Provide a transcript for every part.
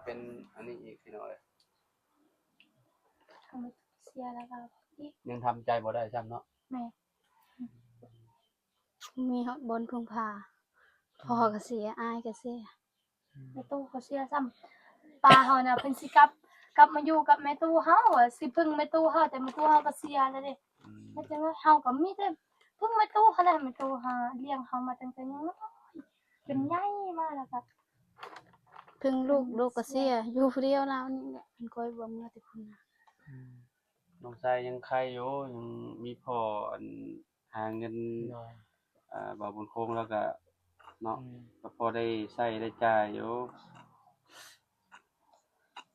ປັນອັນນີ້ອີກ ພີ່ນ້ອງເອີຍ. ເສຍແລ້ວກໍອີກ ຍັງທຳໃຈບໍ່ໄດ້ຊ້ຳເນາະ. ແມ່ນ. ມີຮອດບ່ອນເພິ່ງພາ. ອືມ ພໍ່ກໍເສຍ, ອ້າຍກໍເສຍ. ອືມ ແມ່ຕູ້ກໍເສຍຊ້ຳ. ປ້າເຮົານະ ເພິ່ນຊິກັບ, ກັບມາຢູ່ກັບແມ່ຕູ້ເຮົາ, ຊິເພິ່ງແມ່ຕູ້ເຮົາ, ແຕ່ແມ່ຕູ້ເຮົາກໍເສຍແລ້ວເດ້. ອືມ ເຮັດຈັ່ງໃດ? ເຮົາກໍມີແຕ່ເພິ່ງແມ່ຕູ້ຫັ້ນແຫຼະ. ແມ່ຕູ້ຫາລ້ຽງເຮົາມາຕັ້ງແຕ່ຍັງນ້ອຍ ຈົນໃຫຍ່ມາແລ້ວກໍເພິ່ງລູກ, ລູກກໍເສຍ. ຢູ່ຜູ້ດຽວລາວນີ້ແຫຼະ. ເພິ່ນກໍບໍ່ເມືອແຕ່ພຸ້ນນະ. ອືມ ນ້ອງຊາຍຍັງໄຄຢູ່, ຍັງມີພໍ່ອັນ ຫາເງິນ ໂດຍ ອ່າ ບ່າວບຸນຄົງລາວກະເນາະ ອືມ ກໍພໍໄດ້ໃຊ້ໄດ້ຈ່າຍຢູ່.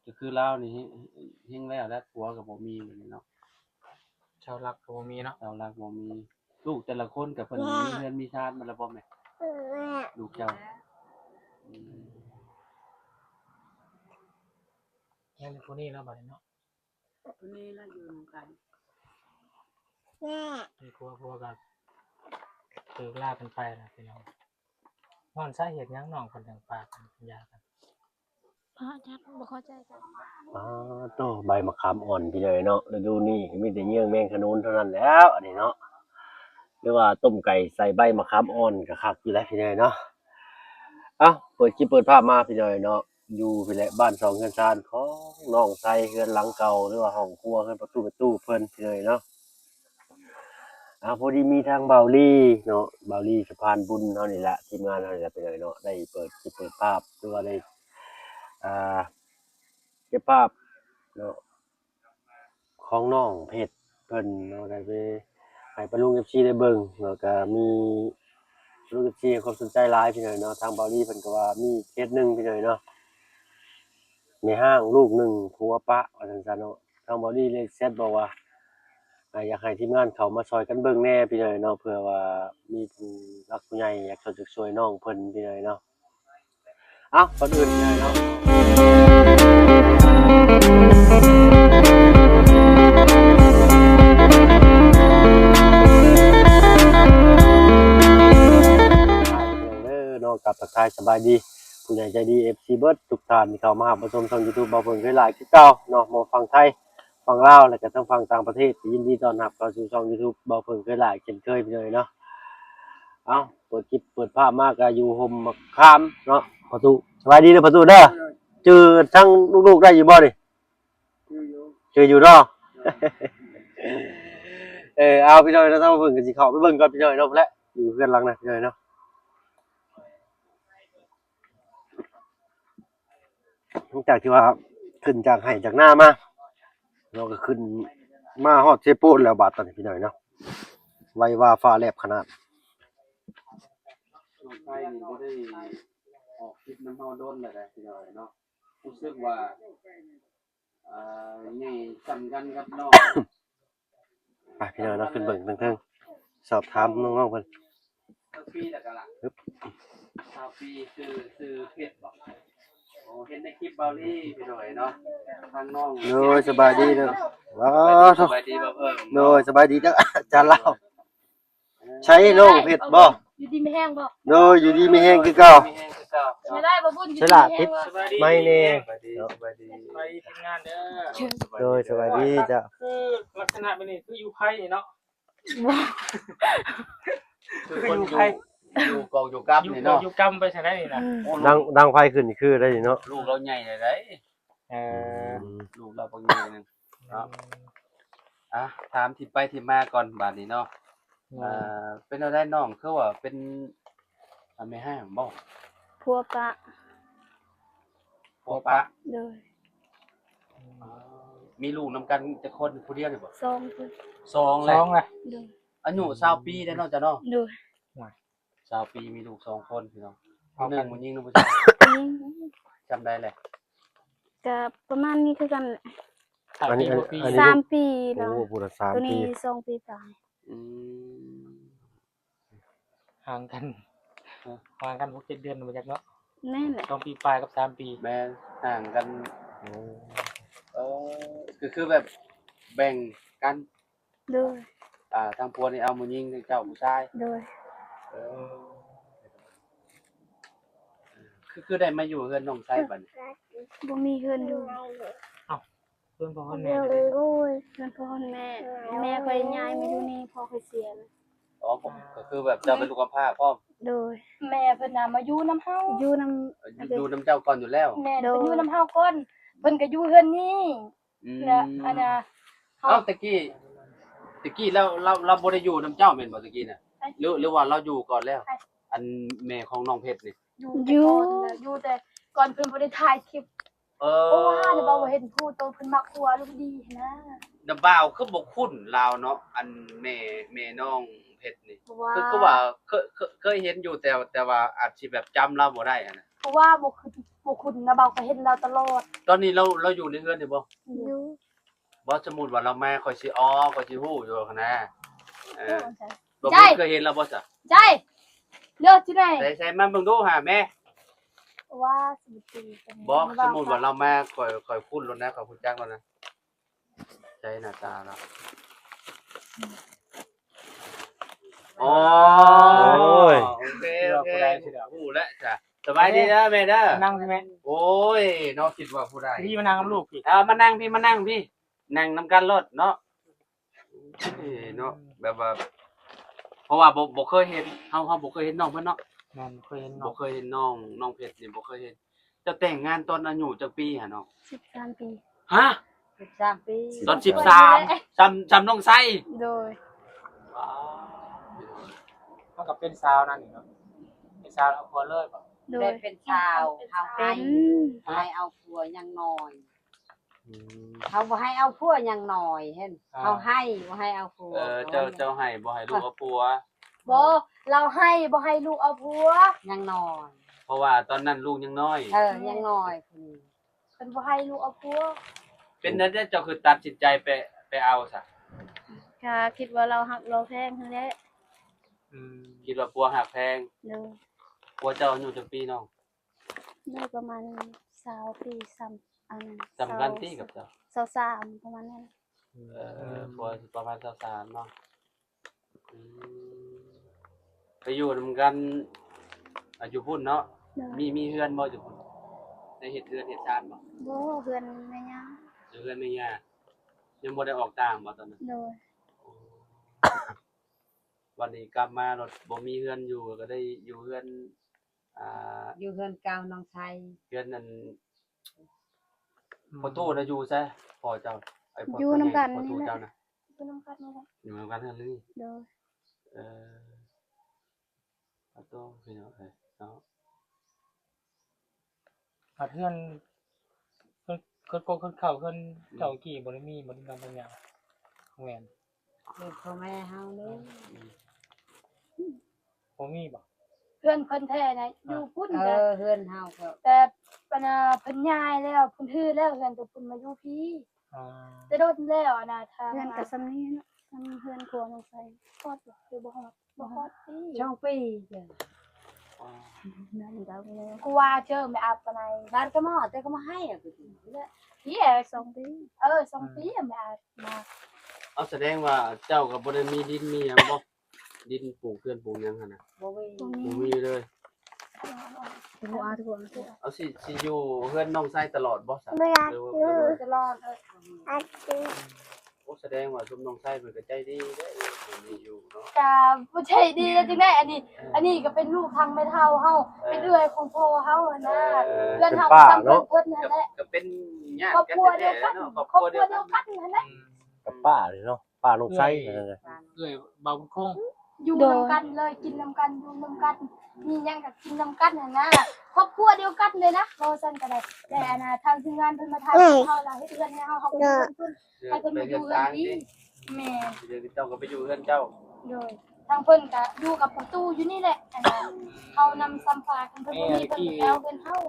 ກໍຄືລາວນີ້ເຮັງແລ້ວແຫຼະ ຜົວກໍບໍ່ມີບັດນີ້ເນາະ. ເສົາຫຼັກກໍບໍ່ມີເນາະ. ເສົາຫຼັກບໍ່ມີ. ລູກແຕ່ລະຄົນກໍເພິ່ນມີເຮືອນມີຊານໝົດແລ້ວບໍ່ແມ່? ລູກເຈົ້າ. ອືມ ຍັງແຕ່ຜູ້ນີ້ແລ້ວບັດນີ້ເນາະ. ຜູ້ນີ້ລະຢູ່ນຳກັນ. ແມ່ ມີຄົວ ຜົວກໍເລີກລາກັນໄປລະພີ່ນ້ອງ. ຍ້ອນສາເຫດຫຍັງນ້ອງເພິ່ນຈັ່ງປາກັນ ຢາກັນ? ພະຈັກ ບໍ່ເຂົ້າໃຈກັນ. ປາໂຕ ໃບມະຂາມອ່ອນພີ່ນ້ອງເນາະ. ລະດູນີ້ມີແຕ່ເຍື່ອງແມງຂະໜູນເທົ່ານັ້ນແຫຼ້ວ ອັນນີ້ເນາະ. ຫຼືວ່າຕົ້ມໄກ່ໃສ່ໃບມະຂາມອ່ອນກໍຄັກຢູ່ແຫຼະພີ່ນ້ອງເນາະ. ເອົ້າ ເປີດຄລິບເປີດພາບມາພີ່ນ້ອງເນາະ. ຢູ່ພີ້ແຫຼະ ບ້ານຊ່ອງເຮືອນຊານຂອງນ້ອງໄຊ ເຮືອນຫຼັງເກົ່າ ຫຼືວ່າຫ້ອງຄົວ ເຮືອນພໍ່ຕູ້ແມ່ຕູ້ເພິ່ນພີ່ນ້ອງເນາະ. ອ່າ ພໍດີມີທາງບ່າວລີເນາະ ບ່າວລີສະພານບຸນເຮົານີ້ແຫຼະ ທີມງານເຮົານີ້ແຫຼະພີ່ນ້ອງເນາະ ໄດ້ເປີດຄລິບເປີດພາບ ຫຼືວ່າໄດ້ ອ່າ ເກັບພາບເນາະ ຂອງນ້ອງເພັດເພິ່ນເນາະ ໄດ້ໄປໃຫ້ປ້າລຸງເອັຟຊີໄດ້ເບິ່ງ ແລ້ວກະມີປ້າລຸງເອັຟຊີໃຫ້ຄວາມສົນໃຈຫຼາຍພີ່ນ້ອງເນາະ. ທາງບ່າວລີເພິ່ນກໍວ່າມີເຂດໜຶ່ງພີ່ນ້ອງເນາະ ແມ່ຮ້າງລູກໜຶ່ງ ຜົວປະ ວ່າຊັ້ນຊະເນາະ. ທາງບ່າວລີເລີຍແຊັດບອກວ່າ ອ່າ ຢາກໃຫ້ທີມງານເຂົ້າມາຊ່ອຍກັນເບິ່ງແດ່ພີ່ນ້ອງເນາະ ເພື່ອວ່າມີຜູ້ຫຼັກຜູ້ໃຫຍ່ຢາກຊ່ອຍ ຢາກຊ່ວຍນ້ອງເພິ່ນພີ່ນ້ອງເນາະ. ເອົ້າ ກ່ອນອື່ນເນາະ ເດີເນາະ ກັບທັກທາຍສະບາຍດີຜູ້ໃຫຍ່ໃຈດີ ເອັຟຊີ ເບິດທຸກທ່ານທີ່ເຂົ້າມາຮັບມາຊົມຊ່ອງຢູທູບເບົາເຜິ້ງເຄີຍຫຼາຍຄືເກົ່າເນາະ ໝົດຝັ່ງໄທ ຝັ່ງລາວ ແລະກະທັງຝັ່ງຕ່າງປະເທດ ກໍຍິນດີຕ້ອນຮັບເຂົ້າສູ່ຊ່ອງຢູທູບເບົາເຜິ້ງເຄີຍຫຼາຍເຊັ່ນເຄີຍພີ່ນ້ອງເນາະ. ເອົ້າ ເປີດຄລິບເປີດພາບມາກໍຢູ່ຮົ່ມໝາກຂາມເນາະ ພໍ່ຕູ້. ສະບາຍດີເດີພໍ່ຕູ້ເດີ. ຈື່ທັງລູກໆໄດ້ຢູ່ບໍ່ນີ້? ຈື່ຢູ່ ຈື່ຢູ່ເນາະ. ເອີ ເອົາ ພີ່ນ້ອງເນາະ ທາງເພິ່ນກໍຊິເຂົ້າໄປເບິ່ງກ່ອນພີ່ນ້ອງເນາະ ພຸ້ນແຫຼະ ຢູ່ເຮືອນຫຼັງນັ້ນພີ່ນ້ອງເນາະ. ຫຼັງຈາກທີ່ວ່າຂຶ້ນຈາກໄຮ່ຈາກນາມາ ເຮົາກໍຂຶ້ນມາຮອດເຊໂປນແລ້ວບາດຕອນນີ້ພີ່ນ້ອງເນາະ ໄວວາຟ້າແລບຂະໜາດ. ນ້ອງໄພນີ້ບໍ່ໄດ້ອອກຄລິບນຳເຮົາດົນແລ້ວເດ້ພີ່ນ້ອງເນາະ ຮູ້ສຶກວ່າ ອ່າ ໃຫຍ່ສ່ຳກັນກັບນ້ອງ ໄປພີ່ນ້ອງເນາະ ຂຶ້ນເບິ່ງເທິງໆ ສອບຖາມນ້ອງໆເພິ່ນ. ຊາວປີແລ້ວກະລະ ຊາວປີ ຊື່ ຊື່ເພັດບໍ? ໂອ້ ເຫັນໃນຄລິບເບົາລີພີ່ນ້ອງເນາະ ທາງນ້ອງ. ໂດຍ ສະບາຍດີເດີ. ວ້າວ ສະບາຍດີບ່າວເຜິ້ງ. ໂດຍ ສະບາຍດີເດີ ອາຈານລາວ. ໃຊ່ນ້ອງເພັດບໍ? ຢູ່ດີມີແຮງບໍ? ໂດຍ ຢູ່ດີມີແຮງຄືເກົ່າ. ມີແຮງຄືເກົ່າ. ໃຊ້ຫຼາດຕິດໄມແດ່. ສະບາຍດີ ສະບາຍດີທີມງານເດີ. ໂດຍ ສະບາຍດີເຈົ້າ. ຄືລັກສະນະແບບນີ້ຄືຢູ່ໄພນີ້ເນາະ. ຄືຄົນຢູ່ ຢູ່ກອກຢູ່ກັບນີ້ເນາະ ຢູ່ກອກຢູ່ກຳໄປຊັ້ນໃດນີ້ນະ. ອືມ ດັງ ດັງໄຟຂຶ້ນນີ້ຄືໄດ້ນີ້ເນາະ. ລູກລາວໃຫຍ່ແລ້ວໃດ. ເອີ ອືມ ລູກລາວບັກໃຫຍ່ໜຶ່ງເນາະ. ອືມ ອ່ະ ຖາມທີ່ໄປທີ່ມາກ່ອນບາດນີ້ເນາະ. ເອີ ເປັນແນວໃດນ້ອງ ຄືວ່າເປັນ ອ່າ ແມ່ຮ້າງບໍ? ຜົວປະ. ຜົວປະ. ໂດຍ. ອໍ ມີລູກນຳກັນຈັກຄົນ? ຜູ້ດຽວນີ້ບໍ? ສອງຄົນ. ສອງແລ້ວ. ສອງແລ້ວ. ໂດຍ. ອາຍຸຊາວປີໄດ້ເນາະ ເຈົ້າເນາະ? ໂດຍ. ຊາວປີ ມີລູກສອງຄົນພີ່ນ້ອງ. ຜູ້ໜຶ່ງຜູ້ຍິງ ຜູ້ຊາຍ? ຍິງ. ຈຳໄດ້ແຫຼະ. ກະປະມານນີ້ຄືກັນແຫຼະ. ອັນນີ້ ອັນນີ້ ສາມປີແລ້ວ. ໂອ້ ຜູ້ລະສາມປີ ໂຕນີ້ສອງປີປາຍ. ອືມ ຫ່າງກັນ ຮະ ຫ່າງກັນຫົກເຈັດເດືອນບໍ່ຈັກເນາະ. ແມ່ນແຫຼະ ສອງປີປາຍກັບສາມປີ. ແມ່ນ ຫ່າງກັນ. ໂອ້ ເອີ ກໍຄືແບບແບ່ງກັນ. ໂດຍ. ອ່າ ທາງຜົວນີ້ເອົາຜູ້ຍິງ ທາງເຈົ້າຜູ້ຊາຍ. ໂດຍ. ເອີ ເອີ ເອີ ເອີ ຄື ຄືໄດ້ມາຢູ່ເຮືອນນ້ອງໄຊບັດນີ້? ບໍ່ມີເຮືອນຢູ່. ເຮືອນພໍ່ເຮືອນແມ່ເດ້? ເຮືອນພໍ່ເຮືອນແມ່ ແມ່ຂ້ອຍຍ້າຍມາຢູ່ນີ້ ພໍ່ຂ້ອຍເສຍ. ອໍ ກໍຄືແບບເຈົ້າເປັນລູກກຳພ້າພ້ອມ? ໂດຍ. ແມ່ເພິ່ນນະມາຢູ່ນຳເຮົາ ຢູ່ນຳ ຢູ່ນຳເຈົ້າກ່ອນຢູ່ແລ້ວ? ແມ່ນ. ໂດຍ. ເພິ່ນຢູ່ນຳເຮົາກ່ອນ ເພິ່ນກໍຢູ່ເຮືອນນີ້. ອືມ ແລ້ວອັນນ່າ ເອົ້າ ເຮົາ ແຕ່ກີ້ ແຕ່ກີ້ລາວ ລາວ ລາວບໍ່ໄດ້ຢູ່ນຳເຈົ້າແມ່ນບໍ່ ແຕ່ກີ້ນະ? ໃຜ? ຫຼື ຫຼືວ່າລາວຢູ່ກ່ອນແລ້ວ? ໃຜ? ອັນແມ່ຂອງນ້ອງເພັດນີ້ ຢູ່ ຢູ່ແຕ່ກ່ອນ ຢູ່ແຕ່ກ່ອນ ເພິ່ນບໍ່ໄດ້ຖ່າຍຄລິບ. ເອີ ເພາະວ່ານ້າບ່າວບໍ່ເຫັນຜູ້ໂຕ ເພິ່ນມັກຫົວລູກດີຫັ້ນນະ. ນ້າບ່າວຄືບໍ່ຄຸ້ນລາວເນາະ ອັນແມ່ ແມ່ນ້ອງເພັດນີ້ ຄື ຄືວ່າເຄີຍ ເຄີຍ ເຄີຍເຫັນຢູ່ ແຕ່ ແຕ່ວ່າອາດຊິແບບຈຳລາວບໍ່ໄດ້ຫັ້ນນະ. ເພາະວ່າບໍ່ຄື ບໍ່ຄຸ້ນ ນ້າບ່າວກໍເຫັນລາວຕະຫຼອດ. ຕອນນີ້ລາວ ລາວຢູ່ໃນເຮືອນນີ້ບໍ່? ຢູ່. ບໍ່ ສົມມຸດວ່າລາວມາ ຂ້ອຍຊິ ອໍ ຂ້ອຍຊິຮູ້ຢູ່ຫັ້ນນະ. ເອີ ບໍ່ ເຄີຍເຫັນລາວບໍ່ຊະ? ໃຈ ເລີກທີ່ໃດ? ໃສ່ ໃສ່ມາເບິ່ງດູຫາແມ່. ວ່າ ບໍ່ ສົມມຸດວ່າລາວມາ ຂ້ອຍ ຂ້ອຍຄຸ້ນໂລດນະ ຂ້ອຍຮູ້ຈັກໂລດນະ. ໃຈໜ້າຕາລາວ. ອໍ ໂອ້ຍ ໂອເຄ ໂອເຄ ຮູ້ແລ້ວຊະ. ສະບາຍດີເດີແມ່ເດີ ນັ່ງພີ້ແມ່. ໂອ້ຍ ເນາະ ຄິດວ່າຜູ້ໃດ. ມານັ່ງກັບລູກພີ້ ເອົາ ມານັ່ງພີ້ ມານັ່ງພີ້ ນັ່ງນຳກັນໂລດເນາະ. ເອີ ເນາະ ແບບວ່າ ເພາະວ່າບໍ່ ບໍ່ເຄີຍເຫັນ ເຮົາ ເຮົາບໍ່ເຄີຍເຫັນນ້ອງເພິ່ນເນາະ. ແມ່ນ ບໍ່ເຄີຍເຫັນນ້ອງ ບໍ່ເຄີຍເຫັນນ້ອງ ນ້ອງເພັດນີ້ບໍ່ເຄີຍເຫັນ. ເຈົ້າແຕ່ງງານຕອນອາຍຸຈັກປີຫະນ້ອງ? ສິບສາມປີ. ຮະ? ສິບສາມປີ. ຕອນສິບສາມ ສ່ຳ ສ່ຳນ້ອງໄຊ. ໂດຍ. ວ້າວ ມັນກໍເປັນຊາວນັ້ນເນາະ ເປັນຊາວເອົາຜົວເລີຍບໍ່? ໂດຍ. ແຕ່ເປັນຊາວ ເຮົາໃຫ້ ໃຫ້ເອົາຜົວຍັງນ້ອຍ. ອືມ ເຮົາບໍ່ໃຫ້ເອົາຜົວຍັງນ້ອຍ ເຫັນ ອ່າ ເຮົາໃຫ້ບໍ່ໃຫ້ເອົາຜົວ. ເອີ ເຈົ້າ ເຈົ້າໃຫ້ບໍ່ໃຫ້ລູກເອົາຜົວ. ບໍ່ ລາວໃຫ້ບໍ່ໃຫ້ລູກເອົາຜົວຍັງນ້ອຍ ເພາະວ່າຕອນນັ້ນລູກຍັງນ້ອຍ. ເອີ ຍັງນ້ອຍ ເພິ່ນບໍ່ໃຫ້ລູກເອົາຜົວ. ເປັນແນວໃດເຈົ້າຄືຕັດສິນໃຈໄປ ໄປເອົາຊະ? ກະຄິດວ່າລາວຮັກລາວແພງຫັ້ນແຫຼະ. ອືມ ຄິດວ່າຜົວຮັກແພງ. ໂດຍ. ຜົວເຈົ້າອາຍຸຈັກປີນ້ອງ? ໄດ້ປະມານຊາວປີ ສ່ຳ ອັນນັ້ນ ສ່ຳກັນຕິກັບເຈົ້າ? ຊາວສາມ ປະມານນັ້ນ. ເອີ ອືມ ຜົວປະມານຊາວສາມເນາະ. ອືມ ໄປຢູ່ນຳກັນ ອາ ຢູ່ພຸ້ນເນາະ. ໂດຍ. ມີ ມີເຮືອນບໍ່ຢູ່ພຸ້ນ? ໄດ້ເຮັດເຮືອນເຮັດຊານບໍ່? ບໍ່ ເຮືອນແມ່ຍ່າ. ຢູ່ເຮືອນແມ່ຍ່າ ຍັງບໍ່ໄດ້ອອກຕ່າງບໍ່ຕອນນັ້ນ? ໂດຍ. ໂອ້ ບັດນີ້ກັບມາລະບໍ່ມີເຮືອນຢູ່ ກໍໄດ້ຢູ່ເຮືອນ ອ່າ ຢູ່ເຮືອນເກົ່ານ້ອງໄຊ. ເຮືອນນັ້ນ ອືມ ພໍ່ຕູ້ນະຢູ່ໃສ? ພໍ່ເຈົ້າ ໄອ້ພໍ່ ຢູ່ນຳກັນ ພໍ່ຕູ້ເຈົ້ານະ ຢູ່ນຳກັນນີ້ແຫຼະ ຢູ່ນຳກັນເຮືອນນີ້. ໂດຍ. ເອີ ພໍ່ຕູ້ ພີ່ນ້ອງເອີຍເນາະ. ບັດເຮືອນ ເຮືອນ ເຮືອນກົກເຮືອນເຂົ້າ ເຮືອນເຈົ້າກີ້ບໍ່ໄດ້ມີບໍ່? ດິນດອນດອນຫຍ້າ ແມ່ນ ເຮືອນພໍ່ແມ່ເຮົາເລີຍ ບໍ່ມີບໍ່? ເຮືອນເພິ່ນແທ້ນະ ອ່າ ຢູ່ພຸ້ນ. ເອີ ແຕ່ເຮືອນເຮົາກໍ ແຕ່ປານາເພິ່ນຍ້າຍແລ້ວ ເພິ່ນຮື້ແລ້ວເຮືອນຕົວເພິ່ນມາຢູ່ພີ້. ອ່າ ແຕ່ດົນແລ້ວນະ ທາງເຮືອນກໍສ່ຳນີ້ເນາະ ສ່ຳເຮືອນຄົວນ້ອງໄຊ. ຮອດບໍ່? ຫຼືບໍ່ຮອດ? ບໍ່ຮອດປີ ສອງປີເຈົ້າ. ອໍ ນັ້ນກໍແລ້ວ ກວ່າເຈີແມ່ອາບປານໃດ ບ້ານກໍມາຮອດ ແຕ່ກໍມາໃຫ້ອະ ເອີ ສອງປີ. ເອີ ສອງປີແມ່ອາບມາ. ເອົາ ສະແດງວ່າເຈົ້າກໍບໍ່ໄດ້ມີດິນມີຫຍັງບໍ່? ດິນປູກເຮືອນປູກຫຍັງຫັ້ນນະ? ບໍ່ມີ ບໍ່ມີເລີຍ. ເອົາ ຊິ ຊິຢູ່ເຮືອນນ້ອງໄຊຕະຫຼອດບໍ່ຊະ? ຕະຫຼອດ. ເອີ ໂອ້ ສະແດງວ່າຊຸມນ້ອງໄຊເພິ່ນກໍໃຈດີເດ້ ເພິ່ນມີຢູ່ເນາະ. ກະບໍ່ໃຈດີແລ້ວຈັ່ງໃດ ອັນນີ້ ເອີ ອັນນີ້ກໍເປັນລູກທາງແມ່ເຖົ້າເຮົາ ເອີ ເປັນເອື້ອຍຂອງພໍ່ເຮົາຫັ້ນນະ. ເອີ ເພື່ອນເຮົາກໍສ່ຳເພື່ອນເພິ່ນຫັ້ນແຫຼະ ກໍເປັນຍາດກັນແທ້ໆເນາະ ຄອບຄົວດຽວກັນ ຄອບຄົວດຽວກັນຫັ້ນແຫຼະ. ອືມ ກັບປ້າເລີຍເນາະ ປ້ານ້ອງໄຊ. ເອື້ອຍ ເອື້ອຍບ່າວບຸນຄົງ ຢູ່ນຳກັນເລີຍ ກິນນຳກັນ ຢູ່ນຳກັນ ມີຫຍັງກໍກິນນຳກັນຫັ້ນນະ ຄອບຄົວດຽວກັນເລີຍນະ ເວົ້າຊັ້ນກໍໄດ້. ແຕ່ອັນນ່າ ທາງທີມງານເພິ່ນມາຖ່າຍເຮົາລະເຮັດເຮືອນໃຫ້ເຮົາ ເຮົາກໍຢູ່ເຮືອນເພິ່ນ ໃຫ້ເພິ່ນມາຢູ່ເຮືອນພີ້. ແມ່ນ ເຈົ້າກໍໄປຢູ່ເຮືອນເຈົ້າ. ໂດຍ. ທາງເພິ່ນກໍຢູ່ກັບພໍ່ຕູ້ຢູ່ນີ້ແຫຼະ ອັນນ່າ ເຮົານຳຊ້ຳພາກັນ ເພິ່ນບໍ່ມີ ເພິ່ນກໍໄປເອົາເຮືອນເຮົາ.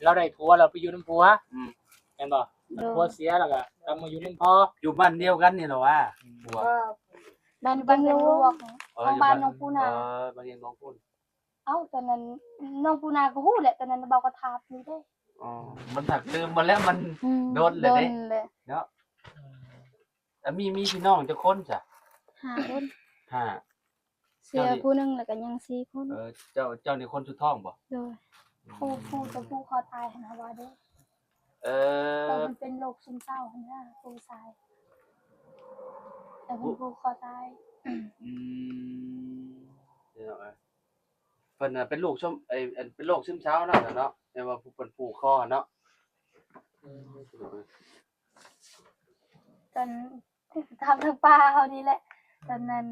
ລາວໄດ້ຜົວ ລາວໄປຢູ່ນຳຜົວ ອືມ ແມ່ນບໍ່? ໂດຍ. ຜົວເສຍ ລາວກໍກັບມາຢູ່ນຳພໍ່ ຢູ່ບ້ານດຽວກັນນີ້ລະຫວາ? ອືມ ຜົວ ເອີ ບ້ານ ບ້ານແກງລວກ ເອີ ຂອງບ້ານນ້ອງປູນາ. ເອີ ບ້ານແກງລວກພຸ້ນ. ເອົ້າ ຕອນນັ້ນນ້ອງປູນາກໍຮູ້ແຫຼະ ຕອນນັ້ນບ່າວກໍຖາມຢູ່ເດ້. ອໍ ມັນຫາກລືມໝົດແລ້ວ ມັນ ອືມ ດົນແລ້ວເດ້ ດົນແລ້ວເນາະ. ອືມ ແລ້ວມີ ມີພີ່ນ້ອງຈັກຄົນຊະ? ຫ້າຄົນ. ຫ້າ ເສຍຜູ້ໜຶ່ງ ແລ້ວກໍຍັງສີ່ຄົນ. ເອີ ເຈົ້າ ເຈົ້ານີ້ຄົນສຸດທ້ອງບໍ່? ໂດຍ. ຜູ້ ຜູ້ ແຕ່ຜູ້ຂໍຕາຍຫັ້ນນະ ວ່າເດ້. ເອີ ແລ້ວເພິ່ນເປັນໂລກຊຶມເສົ້າຫັ້ນນະ ຜູ້ຊາຍ ແລ້ວເພິ່ນ ຜູ້ ຜູ້ຂໍຕາຍ. ອືມ ເພິ່ນນະເປັນໂລກຊຶມ ເອີ ເປັນໂລກຊຶມເສົ້ານັ້ນນະເນາະ ແຕ່ວ່າເພິ່ນຜູກຄໍຫັ້ນເນາະ. ຕອນ ຖາມທາງປ້າເຮົານີ້ແຫຼະ ຕອນນັ້ນ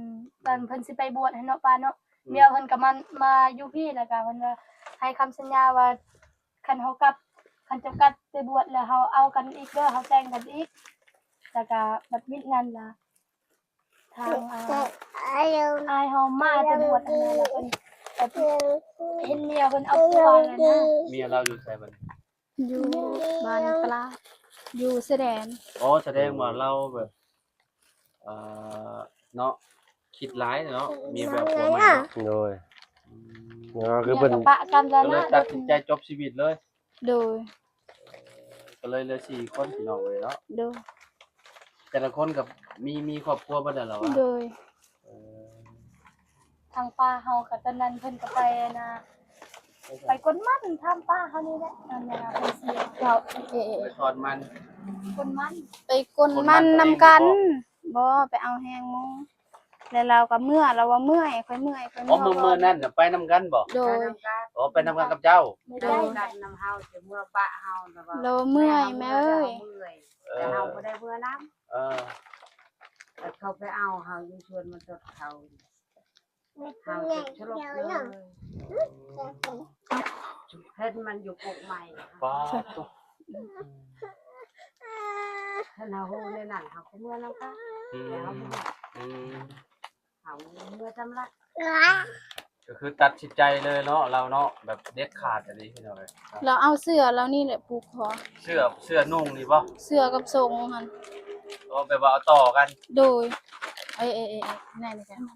ຕອນເພິ່ນຊິໄປບວດຫັ້ນເນາະ ປ້າເນາະ. ອືມ ເມຍເພິ່ນກໍມາ ມາຢູ່ພີ້ ແລ້ວກໍເພິ່ນວ່າໃຫ້ຄຳສັນຍາວ່າ ຄັນເຮົາກັບ ຄັນເຈົ້າກັບໄປບວດແລ້ວ ເຮົາເອົາກັນອີກເດີ ເຮົາແຕ່ງກັນອີກ. ແລ້ວກໍບັດມິດນັ້ນລະ ທາງ ອ່າ ອ້າຍເຮົາມາແຕ່ບວດຫັ້ນນະ ແລ້ວເພິ່ນ ແບບເຫັນເມຍເພິ່ນເອົາຜົວຫັ້ນນະ. ເມຍລາວຢູ່ໃສບັດນີ້? ຢູ່ບ້ານປະຫຼາດ ຢູ່ຊາຍແດນ. ອໍ ສະແດງວ່າລາວແບບ ເອີ ເນາະ ຄິດຫຼາຍເນາະ ມີແບບຜົວໃໝ່ເນາະ. ໂດຍ ອືມ ກໍຄືເພິ່ນ ເມຍກໍປະກັນແລ້ວນະ ກໍເລີຍຕັດສິນໃຈຈົບຊີວິດເລີຍ. ໂດຍ ກໍເລີຍເຫຼືອສີ່ຄົນພີ່ນ້ອງເອີຍເນາະ. ໂດຍ ແຕ່ລະຄົນກໍມີ ມີຄອບຄົວເບິດແລ້ວຫວາ? ໂດຍ ເອີ ທາງປ້າເຮົາກໍຕອນນັ້ນເພິ່ນກໍໄປນະ ໄປກົນມັນ ຖາມປ້າເຮົານີ້ແຫຼະ ອັນນັ້ນນະ ເພິ່ນຊິເວົ້າ ເອີ ເອີ ໄປຖອນມັນ ກົນມັນ ໄປກົນມັນນຳກັນ. ບໍ່ ໄປເອົາແຮງໝູ່ ແລ້ວລາວກໍເມື່ອ ລາວວ່າເມື່ອຍ ຂ້ອຍເມື່ອຍ ຂ້ອຍເມື່ອຍ. ອໍ ມື້ ມື້ນັ້ນນະໄປນຳກັນບໍ່? ໂດຍ ໄປນຳກັນ. ອໍ ໄປນຳກັນກັບເຈົ້າ? ໂດຍ ນຳກັນນຳເຮົາ ຈະເມື່ອປະເຮົາ ລາວວ່າເມື່ອຍແມ່ເອີຍ ເມື່ອຍ ແຕ່ເຮົາບໍ່ໄດ້ເມືອນຳ. ເອີ ແລ້ວເຂົາໄປເອົາເຮົາຢູ່ສວນມັນຕົດເຂົາ ເຮົາຈະສະຫຼົບເລີຍ ເຫັນມັນຢູ່ກົກໄມ້. ປາດໂທ້ ຄັນເຮົາຮູ້ແນວນັ້ນ ເຮົາກໍເມືອນຳກັນ. ອືມ ແຕ່ເຮົາບໍ່ຮູ້ ອືມ ເຮົາເມືອຈຳລັດ ກໍຄືຕັດສິນໃຈເລີຍເນາະ ລາວເນາະ ແບບເດັດຂາດອີ່ຫຼີພີ່ນ້ອງເອີຍ. ລາວເອົາເສື້ອລາວນີ້ແຫຼະຜູກຄໍ. ເສື້ອ ເສື້ອນຸ່ງນີ້ບໍ່? ເສື້ອກັບສົ້ງຫັ້ນ. ອໍ ແບບວ່າເອົາຕໍ່ກັນ. ໂດຍ ເອີ ເອີ ເອີ ແມ່ນແລ້ວ. ອໍ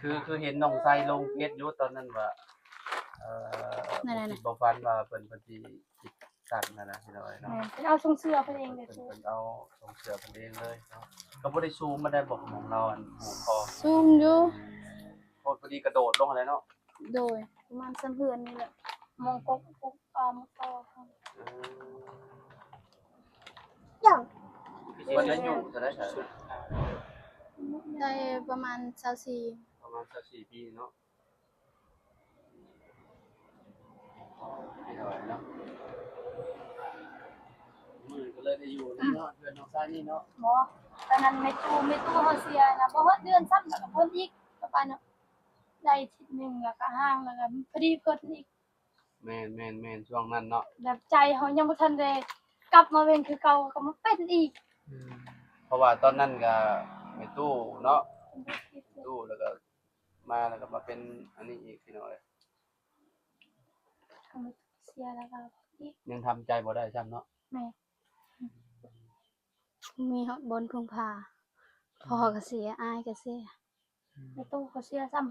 ຄື ຄືເຫັນນ້ອງໄຊລົງເຟສຢູ່ຕອນນັ້ນວ່າ ເອີ ບໍ່ຄິດບໍ່ຝັນວ່າເພິ່ນ ເພິ່ນຊິຄິດສັ້ນຫັ້ນນະ ພີ່ນ້ອງເອີຍເນາະ. ແມ່ນ ເພິ່ນເອົາຊົງເສື້ອເພິ່ນເອງເດ້. ເພິ່ນ ເພິ່ນເອົາຊົງເສື້ອຂອງເພິ່ນເອງເລີຍເນາະ. ກໍບໍ່ໄດ້ສູງປານໃດບໍ່ ຂອງລາວອັນຫູຄໍ? ສູງຢູ່ ໂພດ ພໍດີກະໂດດລົງຫັ້ນແຫຼະເນາະ. ໂດຍ ປະມານສ່ຳເຮືອນນີ້ແຫຼະ ມອງກົກ ກົກ ອ່າ ມອງກອກ. ເອີ ເພິ່ນອາຍຸເທົ່າໃດຊະ? ໄດ້ປະມານຊາວສີ່ ປະມານຊາວສີ່ປີເນາະ. ເປັນຫຍັງເນາະ ມື້ນີ້ກໍເລີຍໄດ້ຢູ່ນຳເນາະ ເຮືອນນ້ອງຊາຍນີ້ເນາະ. ບໍ່ ຕອນນັ້ນແມ່ຕູ້ ແມ່ຕູ້ເຮົາເສຍນະ ບໍ່ຮອດເດືອນຊ້ຳ ແລ້ວກໍພົ້ນອີກ ກໍປານນັ້ນ ໄດ້ທິດໜຶ່ງ ແລ້ວກໍຮ່າງ ແລ້ວກໍພໍດີເພິ່ນອີກ. ແມ່ນໆໆ ຊ່ວງນັ້ນເນາະ ແບບໃຈເຮົາຍັງບໍ່ທັນໄດ້ກັບມາເປັນຄືເກົ່າ ກໍມາເປັນອີກ. ອືມ ເພາະວ່າຕອນນັ້ນກໍແມ່ຕູ້ເນາະ ແມ່ຕູ້ ແລ້ວກໍ ມາແລ້ວກໍມາເປັນອັນນີ້ອີກ ພີ່ນ້ອງເອີຍ. ເສຍແລ້ວກໍ ຍັງທຳໃຈບໍ່ໄດ້ຊ້ຳເນາະ. ແມ່ນ ບໍ່ມີຮອດບ່ອນເພິ່ງພາ ພໍ່ກໍເສຍ ອ້າຍກໍເສຍ ແມ່ຕູ້ກໍເສຍຊ້ຳ.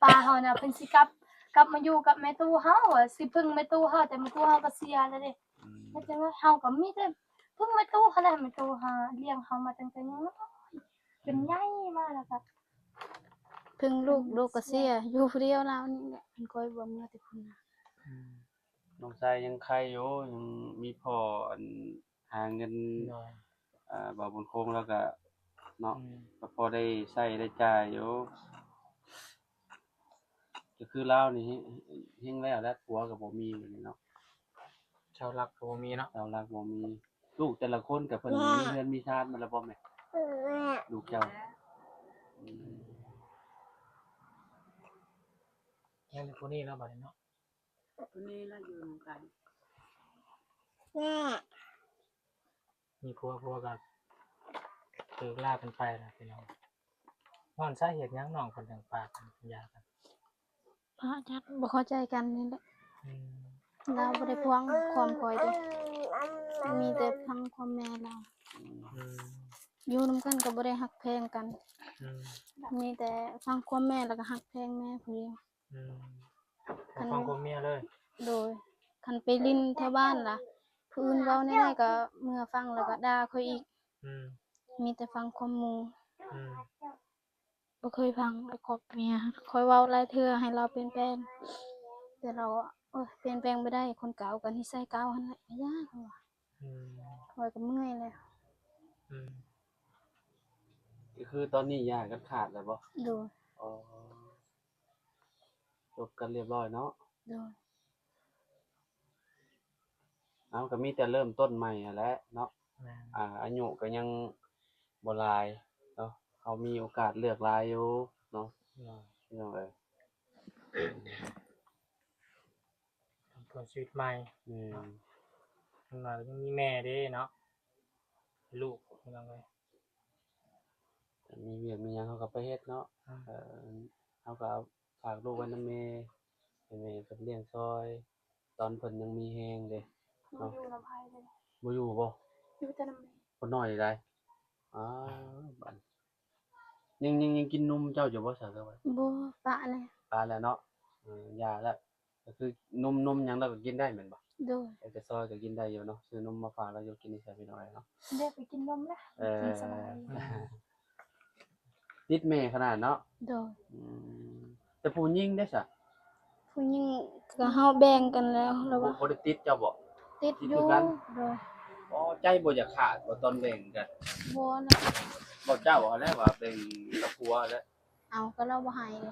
ປ້າເຮົານະ ເພິ່ນຊິກັບ ກັບມາຢູ່ກັບແມ່ຕູ້ເຮົາ ຊິເພິ່ງແມ່ຕູ້ເຮົາ ແຕ່ແມ່ຕູ້ເຮົາກໍເສຍແລ້ວເດ້. ອືມ ເຮັດຈັ່ງໃດ ເຮົາກໍມີແຕ່ເພິ່ງແມ່ຕູ້ຫັ້ນແຫຼະ ແມ່ຕູ້ຫາລ້ຽງເຮົາມາຕັ້ງແຕ່ຍັງນ້ອຍ ຈົນໃຫຍ່ມາແລ້ວກໍເພິ່ງລູກ ລູກກໍເສຍ ຢູ່ຜູ້ດຽວລາວນີ້ແຫຼະ ເພິ່ນກໍບໍ່ເມືອແຕ່ພຸ້ນນະ. ອືມ ນ້ອງຊາຍຍັງໄຄຢູ່ ຍັງມີພໍ່ ອັນ ຫາເງິນ ໂດຍ ອ່າ ບ່າວບຸນຄົງແລ້ວກະເນາະ ອືມ ກໍພໍໄດ້ໃຊ້ໄດ້ຈ່າຍຢູ່. ກໍຄືລາວນີ້ ເຮັງແລ້ວແຫຼະ ຜົວກໍບໍ່ມີບັດນີ້ເນາະ ເສົາຫຼັກກໍບໍ່ມີເນາະ ເສົາຫຼັກບໍ່ມີ. ລູກແຕ່ລະຄົນກໍເພິ່ນມີເຮືອນມີຊານໝົດແລ້ວບໍ່ແມ່? ລູກເຈົ້າ ອືມ ຍັງແຕ່ຜູ້ນີ້ເນາະ ບັດນີ້ເນາະ. ຜູ້ນີ້ລະຢູ່ນຳກັນ ແມ່ ມີຜົວ ຜົວກໍເລີກລາກັນໄປລະພີ່ນ້ອງ. ຍ້ອນສາເຫດຫຍັງນ້ອງເພິ່ນຈັ່ງປະກັນ ຢ່າກັນ? ປະກັນ ບໍ່ເຂົ້າໃຈກັນນີ້ແຫຼະ. ອືມ ລາວບໍ່ໄດ້ຟັງຄວາມຂ້ອຍເດ້ ມີແຕ່ຟັງຄວາມແມ່ລາວ. ອືມ ຢູ່ນຳກັນກໍບໍ່ໄດ້ຮັກແພງກັນ. ອືມ ມີແຕ່ຟັງຄວາມແມ່ ແລ້ວກໍຮັກແພງແມ່ຜູ້ດຽວ. ອືມ ຄັນ ຟັງຄວາມເມຍເລີຍ. ໂດຍ ຄັນໄປຫຼິ້ນແຖວບ້ານລະ ຜູ້ອື່ນເວົ້າແນວໃດກໍເມືອຟັງ ແລ້ວກໍດ່າຂ້ອຍອີກ. ອືມ ມີແຕ່ຟັງຄວາມໝູ່. ອືມ ບໍ່ເຄີຍຟັງ ແລ້ວກໍເມຍຂ້ອຍເວົ້າຫຼາຍເທື່ອໃຫ້ລາວປ່ຽນແປງ ແຕ່ລາວ ໂອ້ຍ ປ່ຽນແປງບໍ່ໄດ້ ຄົນເກົ່າກໍນິໄສເກົ່າຫັ້ນແຫຼະ ຢ່າ ລາວວ່າ. ອືມ ຂ້ອຍກໍເມື່ອຍແລ້ວ. ອືມ ກໍຄືຕອນນີ້ຢ່າກັນຂາດແລ້ວບໍ່? ໂດຍ. ອໍ ຈົບກັນລຽບຮ້ອຍເນາະ? ໂດຍ. ເອົາ ກໍມີແຕ່ເລີ່ມຕົ້ນໃໝ່ຫັ້ນແຫຼະເນາະ. ແມ່ນ. ອາ ອາຍຸກໍຍັງບໍ່ຫຼາຍເນາະ ເຮົາມີໂອກາດເລືອກຫຼາຍຢູ່ເນາະ. ໂດຍ. ພີ່ນ້ອງເອີຍ ເລີ່ມຕົ້ນຊີວິດໃໝ່. ແມ່ນ. ເນາະ ຢ່າງໜ້ອຍກໍຍັງມີແມ່ເດ້ເນາະ ລູກ ພີ່ນ້ອງເອີຍ ມີວຽກມີຫຍັງເຮົາກໍໄປເຮັດເນາະ. ອືມ ເອີ ເຮົາກໍ ຝາກລູກໄວ້ນຳແມ່ ໃຫ້ແມ່ເພິ່ນລ້ຽງຊ່ອຍ ຕອນເພິ່ນຍັງມີແຮງເດ້. ບໍ່ ເນາະ ຢູ່ນຳໃຜເລີຍ. ບໍ່ຢູ່ບໍ່? ຢູ່ແຕ່ນຳແມ່. ຄົນນ້ອຍນີ້ໃດ? ອ້າວ ບາດ ຍັງ ຍັງ ຍັງກິນນົມເຈົ້າຢູ່ບໍ່ຊະ ຫຼືວ່າ? ບໍ່ ປະແລ້ວ. ປະແລ້ວເນາະ. ເອີ ຢ່າແລ້ວ. ກໍຄືນົມ ນົມຫຍັງລາວກໍກິນໄດ້ແມ່ນບໍ່? ໂດຍ. ເອີ ແຕ່ຊອຍກໍກິນໄດ້ຢູ່ເນາະ ຊື້ນົມມາຝາກລາວຢູ່ ກິນໃສ່ພີ່ນ້ອງເນາະ. ໄດ້ໄປກິນນົມແລ້ວ. ເອີ ກິນສະບາຍ. ຕິດແມ່ຂະໜາດເນາະ. ໂດຍ. ອືມ ແຕ່ຜູ້ຍິງເດ້ຊະ? ຜູ້ຍິງກໍເຮົາແບ່ງກັນແລ້ວ ລາວວ່າ. ບໍ່ ບໍ່ໄດ້ຕິດເຈົ້າບໍ່? ຕິດ ຕິດຄືກັນ. ໂດຍ. ອໍ ໃຈບໍ່ຢາກຂາດບໍ່ຕອນແບ່ງກັນ? ບໍ່ນະ. ບໍ່ ເຈົ້າຫັ້ນແຫຼະວ່າແບ່ງກັບຜົວຫັ້ນແຫຼະ. ເອົາ ກໍລາວບໍ່ໃຫ້ເດ້.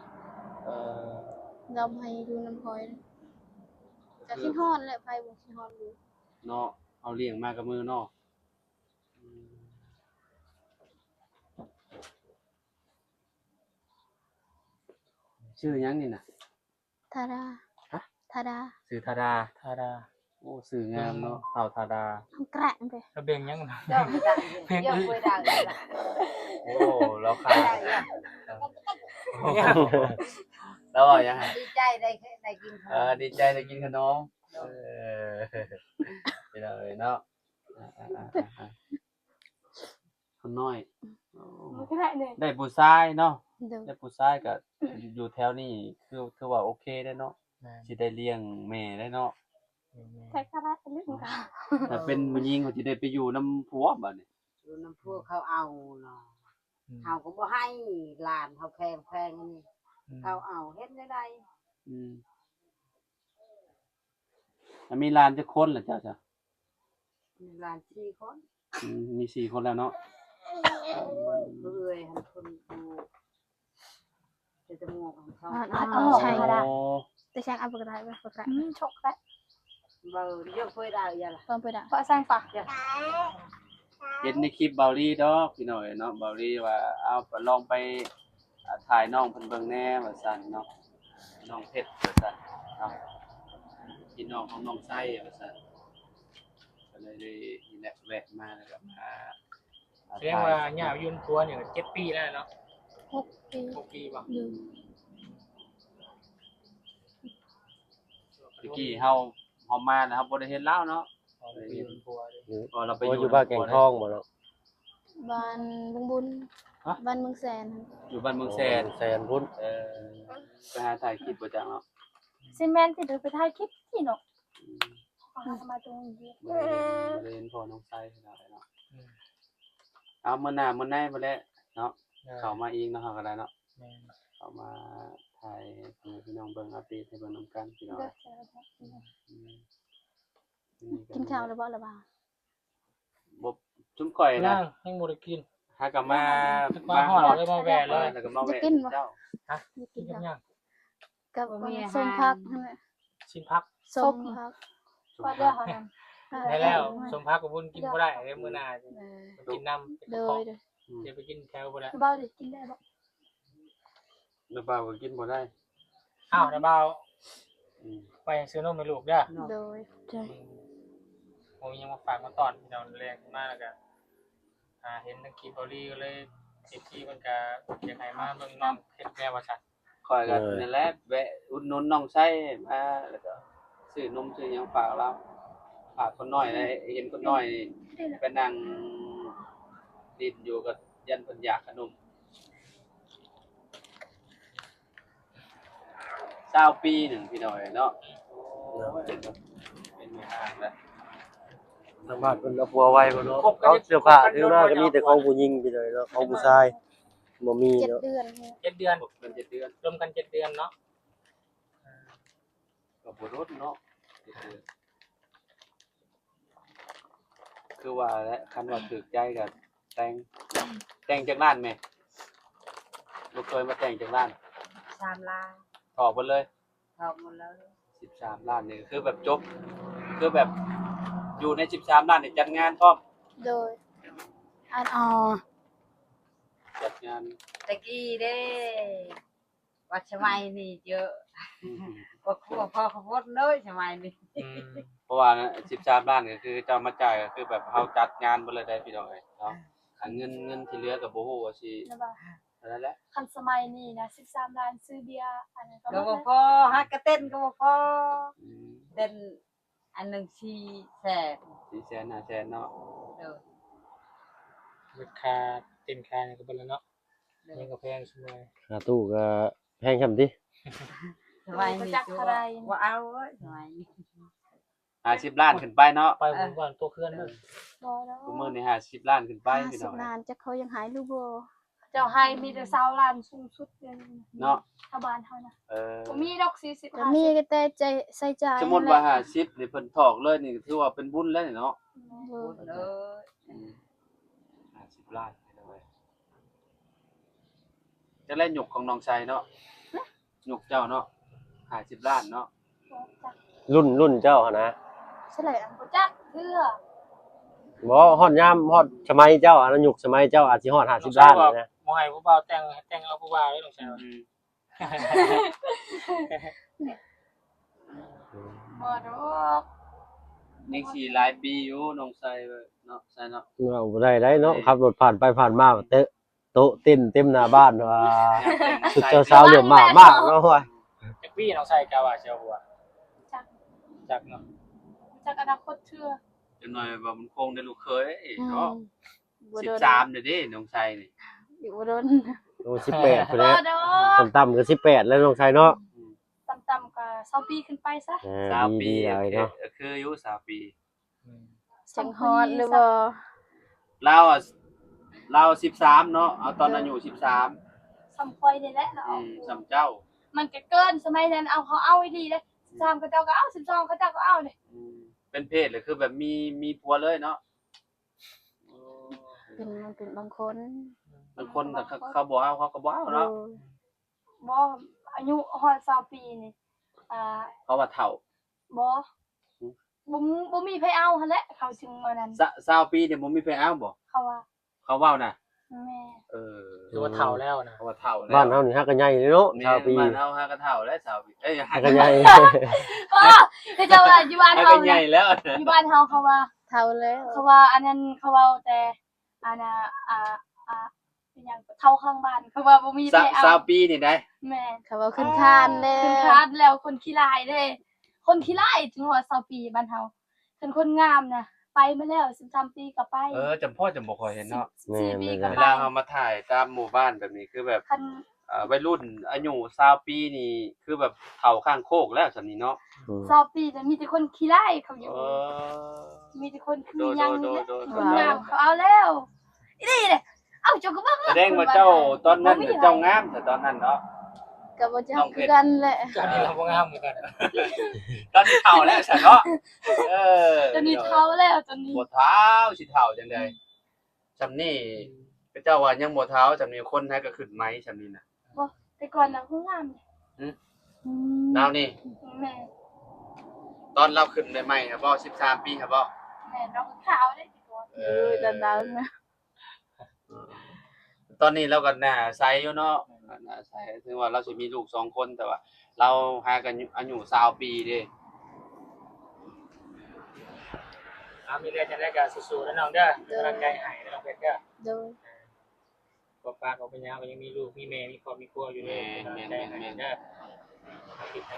ເອີ ລາວບໍ່ໃຫ້ຢູ່ນຳຂ້ອຍ. ກໍຄິດຮອດແຫຼະ ໃຜບໍ່ຄິດຮອດຢູ່ເນາະ ເຮົາລ້ຽງມາກັບມືເນາະ. ອືມ ຊື່ຫຍັງນີ້ນະ? ທາດາ. ຮະ? ທາດາ. ຊື່ທາດາ. ທາດາ. ໂອ້ ຊື່ງາມເນາະ ອືມ ທ້າວທາດາ. ແກະໄປ ລະເບັງຫຍັງ? ເຈົ້າໄປຕັ້ງ ເຈົ້າໄປຕັ້ງ. ໂອ້ ລາວຂາຍ. ລາວວ່າຫຍັງ? ດີໃຈໄດ້ ໄດ້ກິນຂະໜົມ. ເອີ ດີໃຈໄດ້ກິນຂະໜົມ. ເອີ ພີ່ນ້ອງເອີຍເນາະ. ຄົນນ້ອຍ. ໂອ້ ໄດ້ຜູ້ຊາຍເນາະ. ໂດຍ. ໄດ້ຜູ້ຊາຍກໍຢູ່ແຖວນີ້ ຄື ຖືວ່າໂອເຄເດ້ເນາະ. ແມ່ນ. ຊິໄດ້ລ້ຽງແມ່ໄດ້ເນາະ. ແມ່ນ. ແຕ່ກໍໄດ້ ຖ້າເປັນຜູ້ຍິງ ເຂົາຊິໄດ້ໄປຢູ່ນຳຜົວບາດນີ້. ຢູ່ນຳຜົວເຂົາເອົາເນາະ. ອືມ. ເຮົາກໍບໍ່ໃຫ້ ຫຼານເຮົາແພງໆ ນີ້. ອືມ. ເຂົາເອົາ ເຮັດແນວໃດ? ອືມ. ແລ້ວມີຫຼານຈັກຄົນລະເຈົ້າຊະ? ມີຫຼານສີ່ຄົນ. ອືມ ມີສີ່ຄົນແລ້ວເນາະ. ເອື້ອຍຫັ້ນເພິ່ນຢູ່ ແຕ່ຈະໝວກ ອ່າ ອ່າ ອ່າ ໃຊ່. ໂອ້ ແຕ່ຊ່າງເອົາບໍ່ໄດ້ ບໍ່ໄດ້. ອືມ ໂຊກໄດ້. ບໍ່ ຍົກເຜີຍດາວຢ່າລະ ເພີ່ມເຜີຍດາວ ເພາະສ້າງປາກ. ເຫັນໃນຄລິບເບົາລີດອກ ພີ່ນ້ອງເອີຍເນາະ. ເບົາລີວ່າ ເອົາ ລອງໄປ ອ່າ ຖ່າຍນ້ອງເພິ່ນເບິ່ງແດ່ວ່າຊັ້ນເນາະ ນ້ອງເພັດວ່າຊັ້ນເນາະ ພີ່ນ້ອງຂອງນ້ອງໄຊວ່າຊັ້ນ. ກໍເລີຍໄດ້ ນີ້ແຫຼະ ແວະມາ ແລ້ວກໍມາ ສະແດງວ່າ ອ່າ ຍ້າຍມາຢູ່ນຳຜົວນີ້ກໍເຈັດປີແລ້ວເນາະ. ຫົກປີ. ຫົກປີບໍ່? ໂດຍ. ແຕ່ກີ້ເຮົາ ເຮົາມາແລ້ວເຮົາບໍ່ໄດ້ເຫັນລາວເນາະ. ອໍ ໄປຢູ່ນຳຜົວເດ້. ເອີ ພໍລາວໄປຢູ່ ຢູ່ບ້ານແກງທອງບໍ່ເນາະ? ບ້ານບຸງບຸນ. ຮະ? ບ້ານເມືອງແສນ. ຢູ່ບ້ານເມືອງແສນ. ອໍ ເມືອງແສນພຸ້ນ. ເອີ ໄປຫາຖ່າຍຄລິບບໍ່ຈັກເນາະ. ຊິແມ່ນ ຊິໄດ້ໄປຖ່າຍຄລິບຕິເນາະ. ອືມ. ມາຕົງນີ້ ບໍ່ໄດ້ເຫັນ ບໍ່ໄດ້ເຫັນພໍ່ນ້ອງໄຊເທົ່າໃດເນາະ. ອືມ. ເອົາ ມື້ໜ້າມື້ໃນພຸ້ນແຫຼະເນາະ. ເອີ ເຂົ້າມາອີກເນາະ ເຮົາກໍໄດ້ເນາະ. ແມ່ນ. ເຂົ້າມາຖ່າຍໃຫ້ພີ່ນ້ອງເບິ່ງ ອັບເດດໃຫ້ເບິ່ງນຳກັນ ພີ່ນ້ອງ. ໂດຍ. ອືມ. ກິນເຂົ້າແລ້ວບໍ່ລະບ່າວ? ບໍ່ ຊຸມຂ້ອຍນະ ຍັງ ຍັງບໍ່ໄດ້ກິນ. ຫາກໍມາ ມາຮອດ ມາຮອດ ເລີຍມາແວ່ເລີຍ ແລ້ວກໍມາແວ່. ຢາກກິນບໍ່? ເຈົ້າ. ຮະ? ຢາກກິນ ກິນກັບຫຍັງ? ກັບ ເອີ ອັນ ເມຍ ສົ້ມ ຫາ ຜັກຫັ້ນແຫຼະ. ຊີ້ນຜັກ? ສົ້ມຜັກ. ສົ້ມຜັກ. ພໍແລ້ວຫັ້ນ. ເອີ ໄດ້ແລ້ວ. ສົ້ມຜັກກັບບຸນກິນບໍ່ໄດ້ເດ້ ມື້ໜ້າ. ເອີ ກິນນຳ. ໂດຍ ໂດຍ. ອືມ. ຈະໄປກິນແຖວບໍ່ໄດ້. ບ່າວໄດ້ກິນໄດ້ບໍ່? ນ້າບ່າວກໍກິນບໍ່ໄດ້. ອ້າວ ນ້າບ່າວ. ອືມ. ໄປຊື້ນົມໃຫ້ລູກເດີ. ໂດຍ ຂອບໃຈ. ອືມ. ບໍ່ມີຫຍັງມາຝາກມາຕ້ອນ ພີ່ນ້ອງ. ແລກມາແລ້ວກໍ ອ່າ ເຫັນທາງຄລິບເກົາຫຼີກໍເລີຍ ເອັຟຊີ ເພິ່ນກໍຢາກໃຫ້ມາເບິ່ງນ້ອງເຮັດແນວວ່າຊັ້ນ. ຂ້ອຍກໍ ເອີ ນັ້ນແຫຼະ ແວະອຸດໜູນນ້ອງໄຊມາ ແລ້ວກໍຊື້ນົມຊື້ຫຍັງຝາກລາວ. ຝາກຄົນນ້ອຍໄດ້ ເຫັນຄົນນ້ອຍນີ້ໄປນັ່ງຫຼິ້ນຢູ່ ກໍຢ້ານເພິ່ນຢາກຂະໜົມ. ຊາວປີໜຶ່ງ ພີ່ນ້ອງເອີຍເນາະ. ໂອ້ຍ ເປັນແມ່ຮ້າງແລ້ວ. ສາມາດເພິ່ນເອົາຜົວໄວບໍ່ເນາະ. ເອົາເສື້ອຜ້າຖືມາກໍມີແຕ່ຂອງຜູ້ຍິງ ພີ່ນ້ອງເນາະ ຂອງຜູ້ຊາຍ. ບໍ່ມີ ເຈັດເນາະ ເດືອນ ເຈັດເດືອນ ຄົບກັນເຈັດເດືອນ ລົມກັນເຈັດເດືອນເນາະ. ອ່າ ກໍບໍ່ດົນເນາະ ເຈັດເດືອນ. ຄືວ່າແຫຼະ ຄັນວ່າຖືກໃຈກໍແຕ່ງ. ແຕ່ງຈັກລ້ານແມ່? ລູກເຂີຍມາແຕ່ງຈັກລ້ານ? ສາມລ້ານ. ຖອກເບິດເລີຍ? ຖອກໝົດເລີຍ. ສິບສາມລ້ານນີ້ຄືແບບຈົບ ຄືແບບຢູ່ໃນສິບສາມລ້ານນີ້ຈັດງານພ້ອມ? ໂດຍ ອັນ ອໍ ຈັດງານ. ແຕ່ກີ້ເດ້ ວ່າສະໄໝນີ້ເຈີ ອືມ ບໍ່ ບໍ່ພໍຂະບົນເລີຍສະໄໝນີ້. ອືມ ເພາະວ່າສິບສາມລ້ານກໍຄືເຈົ້າມາຈ່າຍ ກໍຄືແບບເຮົາຈັດງານເບິດເລີຍໄດ໋ພີ່ນ້ອງເອີຍເນາະ. ອັນເງິນ ເງິນທີ່ເຫຼືອກໍບໍ່ຮູ້ວ່າຊິ ແລ້ວວ່າ ເທົ່ານັ້ນແຫຼະ. ຄັນສະໄໝນີ້ນະ ສິບສາມລ້ານ ຊື້ເບຍອັນນັ້ນກໍ ກໍບໍ່ພໍ ຫາກະເຕັ້ນກໍບໍ່ພໍ. ອືມ ເຕັ້ນອັນໜຶ່ງສີ່ແສນ ສີ່ແສນ ຫ້າແສນເນາະ. ໂດຍ ເບິດຄ່າເຕັ້ນຄ່າຫຍັງກໍເບິດແລ້ວເນາະ. ໂດຍ ຍັງກໍແພງຊຸມມື້ ຄ່າຕູ້ກໍແພງຊ່ຳຕິ. ສະໄໝນີ້ ບໍ່ຈັກເທົ່າໃດ ບໍ່ເອົາເວີຍ ສະໄໝນີ້. ຫ້າສິບລ້ານຂຶ້ນໄປເນາະ ໄປຫວານໂຕເຂື່ອນເນາະ. ບໍ່ດອກ ຊຸມມື້ນີ້ຫ້າສິບລ້ານຂຶ້ນໄປ ຫ້າສິບລ້ານ ຈັກເຂົາຍັງໃຫ້ຫຼືບໍ່. ເຂົາເຈົ້າໃຫ້ມີແຕ່ຊາວລ້ານສູງສຸດເດ ເນາະ ຊາວບ້ານເຮົານະ. ເອີ ບໍ່ມີດອກສີ່ສິບ ກໍມີແຕ່ໃຊ້ຈ່າຍ. ສົມມຸດວ່າຫ້າສິບນີ້ເພິ່ນຖອກເລີຍນີ້ ຖືວ່າເປັນບຸນແລ້ວນີ້ເນາະ. ແມ່ນ ບຸນເລີຍ. ອືມ ຫ້າສິບລ້ານ ຈັກແລ້ວຍຸກຂອງນ້ອງໄຊເນາະ ຍຸກເຈົ້າເນາະ ຫ້າສິບລ້ານເນາະ. ລຸ້ນ ລຸ້ນເຈົ້າຫັ້ນນະ. ສະແຫຼະ ບໍ່ຈັກເທື່ອ. ບໍ່ ຮອດຍາມ ຮອດສະໄໝເຈົ້າ ອັນນັ້ນຍຸກສະໄໝເຈົ້າອາດຊິຮອດຫ້າສິບລ້ານນະ. ບໍ່ໃຫ້ຜູ້ບ່າວແຕ່ງ ແຕ່ງເອົາຜູ້ບ່າວເດ້ນ້ອງໄຊ. ອືມ ບໍ່ດອກ ຍັງຊິຫຼາຍປີຢູ່ນ້ອງໄຊເນາະ ໄຊເນາະ. ເວົ້າບໍ່ໄດ້ໄດ໋ເນາະ ເອີຍ ຂັບລົດຜ່ານໄປຜ່ານມາ ເຕະ ໂຕະເຕັ້ນເຕັມໜ້າບ້ານວ່າ ຊຸດເຈົ້າສາວເຫຼື້ອມມາກໆເນາະ. ໂອ້ຍ ຈັກປີນ້ອງໄຊກະວ່າຊິເອົາຜົວ? ຈັກ ຈັກເນາະ ຈັກອະນາຄົດເທື່ອ. ຈັກໜ້ອຍວ່າມັນຄົງໄດ້ລູກເຂີຍເນາະ. ອືມ ສິບສາມເດ້ນ້ອງໄຊນີ້ ອີກບໍ່ດົນ. ໂອ້ ສິບແປດພຸ້ນແຫຼະ ບໍ່ດອກ ຕ່ຳໆກໍສິບແປດແລ້ວນ້ອງໄຊເນາະ. ອືມ ຕ່ຳໆກໍຊາວປີຂຶ້ນໄປຊະ. ເອີ ຊາວປີ ດີໆເນາະ ໂອເຄ ຄືຢູ່ຊາວປີ. ອືມ ຈັກຮອດຫຼືບໍ່? ລາວອະ ລາວສິບສາມເນາະ ເອົາຕອນອາຍຸ ເອີ ສິບສາມ ສ່ຳຂ້ອຍນີ້ແຫຼະເນາະ. ອືມ ສ່ຳເຈົ້າ ມັນກໍເກີນສະໄໝນັ້ນ ເອົາ ເຂົາເອົາອີ່ຫຼີເດ້. ອືມ ສິບສາມເຂົາເຈົ້າກໍເອົາ ສິບສອງເຂົາເຈົ້າກໍເອົາເດ້. ອືມ ເປັນເພດເລີຍ ຄືແບບມີ ມີຜົວເລີຍເນາະ. ໂອ້ ເປັນ ມັນເປັນບາງຄົນ ບາງຄົນ ບາງຄົນ ເຂົາ ເຂົາບໍ່ເອົາ ເຂົາກໍບໍ່ເອົາເນາະ. ໂດຍ ບໍ່ ອາຍຸຮອດຊາວປີນີ້ ອ່າ ເຂົາວ່າເຖົ້າ. ບໍ່ ຫື? ບໍ່ ບໍ່ມີໃຜເອົາຫັ້ນແຫຼະ ເຂົາຈຶ່ງວ່ານັ້ນ. ຊາວ ຊາວປີນີ້ບໍ່ມີໃຜເອົາບໍ່? ເຂົາວ່າ ເຂົາເວົ້ານະ. ແມ່ນ. ເອີ ຖືວ່າເຖົ້າແລ້ວນະ ເຂົາວ່າເຖົ້າແລ້ວ. ບ້ານເຮົານີ້ຫາກະໃຫຍ່ເນາະ ແມ່ນ ຊາວປີ. ບ້ານເຮົາຫາກະເຖົ້າແລ້ວ ຊາວປີ ເອີຍ ຫາກະໃຫຍ່. ເຂົາເຈົ້າວ່າຢູ່ບ້ານເຮົາ ຫາກະໃຫຍ່ແລ້ວ ຢູ່ບ້ານເຮົາເຂົາວ່າເຖົ້າແລ້ວ ເຂົາວ່າອັນນັ້ນ ເຂົາເວົ້າແຕ່ ອັນນ່າ ອ່າ ອ່າ ອີຫຍັງ ເຖົ້າຂ້າງບ້ານ ເຂົາວ່າບໍ່ມີໃຜເອົາ. ຊາວປີນີ້ໄດ໋. ແມ່ນ. ເຂົາວ່າຂຶ້ນຄານແລ້ວ ຂຶ້ນຄານແລ້ວ ຄົນຂີ້ລ້າຍເດ້ ຄົນຂີ້ລ້າຍ ເຖິງຮອດຊາວປີບ້ານເຮົາ. ຄັນຄົນງາມນະ ໄປມາແລ້ວ ສິບສາມປີກໍໄປ. ເອີ ຈຳເພາະຈຳບໍ່ຄ່ອຍເຫັນເນາະ. ແມ່ນ ເວລາເຮົາມາຖ່າຍຕາມໝູ່ບ້ານແບບນີ້ ຄືແບບ ຄັນ ເອີ ໄວລຸ້ນອາຍຸຊາວປີນີ້ ຄືແບບເຖົ້າຂ້າງໂຄກແລ້ວສ່ຳນີ້ເນາະ. ອືມ ຊາວປີນະ ມີແຕ່ຄົນຂີ້ລ້າຍເຂົາຢູ່. ເອີ ມີແຕ່ຄົນຄືຫຍັງນີ້ແຫຼະ ໂດຍ ໂດຍ ໂດຍ ຄົນງາມເຂົາເອົາແລ້ວ. ອີ່ຫຼີເດ້ ເອົາ ເຈົ້າກໍເບິ່ງ ສະແດງວ່າເຈົ້າຕອນນັ້ນເຈົ້າງາມແຕ່ຕອນນັ້ນເນາະ. ກໍບໍ່ຈັກຄືກັນແຫຼະ ຕອນນີ້ລາວບໍ່ງາມຄືກັນ ຕອນນີ້ເຖົ້າແລ້ວຊະເນາະ. ເອີ ຕອນນີ້ເຖົ້າແລ້ວ ຕອນນີ້ບໍ່ເຖົ້າ ຊິເຖົ້າຈັ່ງໃດ. ອືມ ຊ່ຳນີ້ ອືມ ເຂົາເຈົ້າວ່າຍັງບໍ່ເຖົ້າ ຊ່ຳນີ້ຄົນໃຫ້ກໍຂຶ້ນໃໝ່ ຊ່ຳນີ້ນະ. ບໍ່ ແຕ່ກ່ອນລາວຄືງາມເດ້. ຫື? ອືມ ລາວນີ້? ແມ່ນ. ຕອນລາວຂຶ້ນໃໝ່ໆຫັ້ນບໍ່ ສິບສາມປີຫັ້ນບໍ່? ແມ່ນ ລາວກໍຂາວເດ້ແຕ່ກ່ອນ. ເອີ ເອີ ດຳໆນະ. ຕອນນີ້ລາວກໍໜ້າໃສຢູ່ເນາະ ໜ້າໃສ ເຖິງວ່າລາວຊິມີລູກສອງຄົນ ແຕ່ວ່າລາວຫາກະອາຍຸຊາວປີເດ້. ເອົາ ມີເລື່ອງຈັ່ງໃດກໍສູ້ໆເດີນ້ອງເດີ ເປັນກຳລັງໃຈໃຫ້ເດີນ້ອງເພັດເດີ. ໂດຍ ເອີ ບໍ່ປາກບໍ່ເປັນຫຍັງ ກໍຍັງມີລູກມີແມ່ ມີຄອບມີຄົວຢູ່ເດີ. ແມ່ນ ເປັນກຳລັງໃຈໃຫ້ເດີ.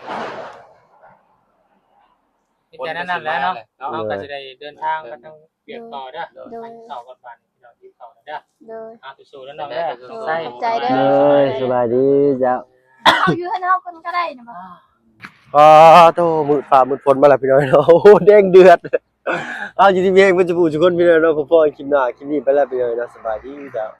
ມີແຕ່ນັ້ນແຫຼະເນາະ ເຮົາກໍຊິໄດ້ເດີນທາງໄປທາງວຽກຕໍ່ເດີ. ໂດຍ ກິນເຂົ້າກ່ອນບາດນີ້ ພີ່ນ້ອງກິນເຂົ້າເດີ. ໂດຍ ເອົາ ສູ້ໆເດີນ້ອງເດີ. ໂດຍ ຂອບໃຈເດີ. ໂດຍ ສະບາຍດີເຈົ້າ. ເອົາ ຢູ່ເຮືອນເຮົາກ່ອນກໍໄດ້ນະ. ອໍ ໂທ້ ມືດຟ້າມືດຝົນມາແລ້ວພີ່ນ້ອງເນາະ. ໂອ້ ແດງເດືອດ. ເອົາ ຢູ່ດີມີແຮງເບິດສູ່ຜູ້ສູ່ຄົນພີ່ນ້ອງເນາະ. ພໍ້ກັນຄລິບໜ້າ ຄລິບນີ້ໄປແລ້ວພີ່ນ້ອງເນາະ. ສະບາຍດີເຈົ້າ.